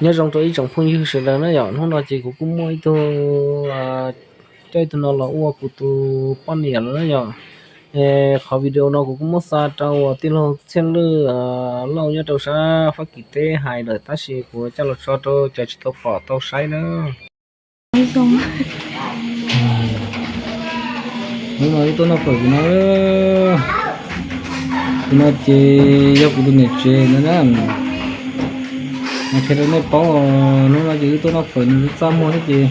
Nyob zoo rau ib tsoom phooj ywg sawv daws na yom, hnub no ces kuv kuj muaj ib tug, coj ib tug no los ua kuv tus poj niam lawm na yom. Qhov video no kuv kuj muab xa rau uas tij laug Txhiaj Lwj Lauj nyob rau sab Fab Kis teb hais lawm tab sis kuv coj los tso rau cov tsis tau pom tau saib na. Hnub no wb tuaj noj fawm no, tus no ces yog kuv tus niam tsev no na. Qhia rau nej paub, hnub no ces wb tuaj noj fawm nws txaj muag thiab ces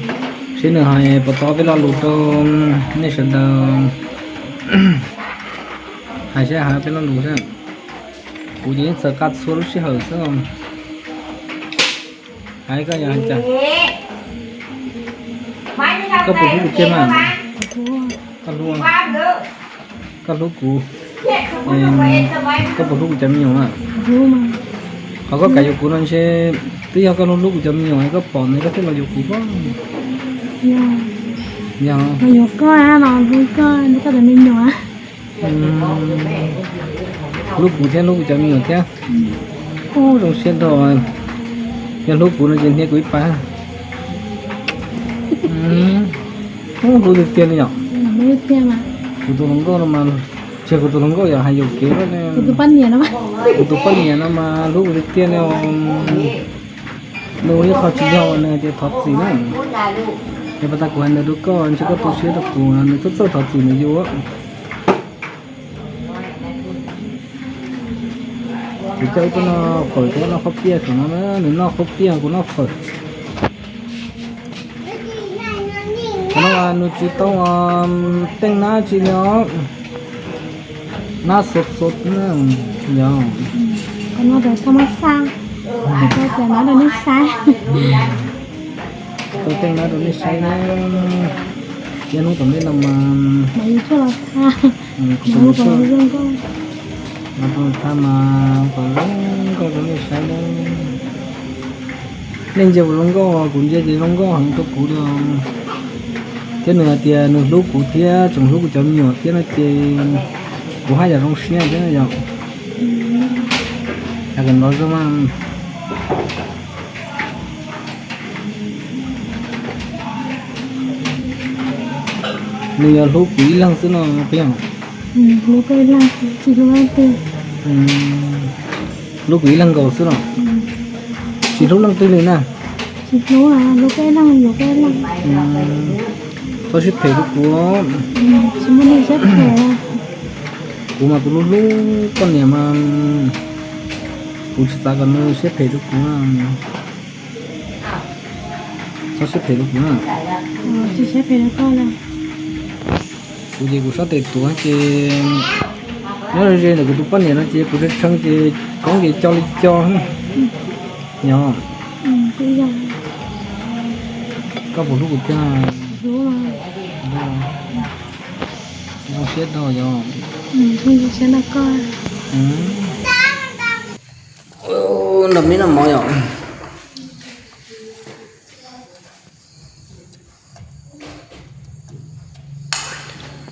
seb nws hais puas tau peb lo lus rau nej sawv daws. Hais seb hais peb lo lus xwb. Kuv ces yeej txhawm qab txhua lub sij hawm xwb. Hais koj yog hais cas? Koj puas hlub kuv tiag mas? Koj hlub, koj hlub kuv, koj puas hlub kuv cov me nyuam na? Qhov koj kam yuav kuv no ntshe twb yog koj hlub hlub kuv cov me nyuam koj pom ntawd koj thiaj los yuav kuv. Yog, los yuav koj los hlub koj, hlub koj cov me nyuam. Hlub kuv thiab hlub kuv cov me nyuam thiab. Ub, zoo siab dhau. Yog hlub kuv no ces hnia kuv ib pas. Ub, hlub tiag tiag li yom. Kuv tus hluas nkauj no mas, tsis yog kuv tus hluas nkauj yom, hais yuam kev. Kuv tus poj niam no mas hlub kuv tiag tiag li. Nws ua ib qho tsis yog uas nws hais tias thov txim na. Yog pas tas kuv hais ntawd rau koj ntshe koj tu siab rau kuv, nws txawj txawj thov txim nws yus. Kuv coj wb tuaj noj fawm thiab noj qhob piaj saum no na, nws noj qhob piaj kuv noj fawm. Qhov no nws tsis tau teej nab tsi li os. Nab xov xov na, yog. Qhov no rau tau mas xa, tau tias nab rau nej saib. Tau teej nab rau nej saib na. Yog hnub tom ntej no mas, mas yus tshuaj los tha, mas yus kom zoo nkauj, mas tha mas kom zoo nkauj rau nej saib na. Nej ntsia kuv zoo nkauj, kuv ntsia ces zoo nkauj heev rau kuv li. Thiab nws hais tias nws hlub kuv thiab tseem hlub kuv cov me nyuam thiab no ces kuv haj yam zoo siab thiab yom. Hais kom nrov zoo mas. Nws yog hlub kuv ib leeg xwb no puas yog? Hlub koj ib leeg, tsis hlub leej twg. Hlub kuv ib leeg nkaus xwb no, tsis hlub leej twg li na. Tsis hlub, hlub koj ib leeg, yuav koj ib leeg. Txhob siab phem rau kuv. Tsis muaj neeg siab phem. Kuv mas kuv hlub hlub koj niam mas, kuv tsis xav kom nws siab phem rau kuv. Txhob siab phem rau kuv na. Tsis siab phem rau koj na. Kuv ces kuv sab tes tuav ces nyob ze ntawm kuv tus poj niam no ces kuv tshee tshee ces koob ces co li co. Yog. Koj puas hlub kuv tiag? Zoo siab dhau yog. Nram me noj mov yom.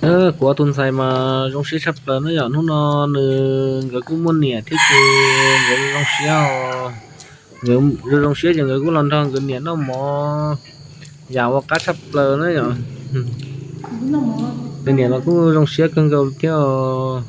Kuv ob tug ntxhais mas zoo siab tshaj plaws na yom, hnub no nws nkawd kuj muaj niam thiab ces nkawd zoo siab, nkawd zoo siab ces nkawd kuj los nrog nkawd niam noj mov, yam ua qab tshaj plaws na yom. Nws niam los kuj zoo siab kawg nkaus thiab os.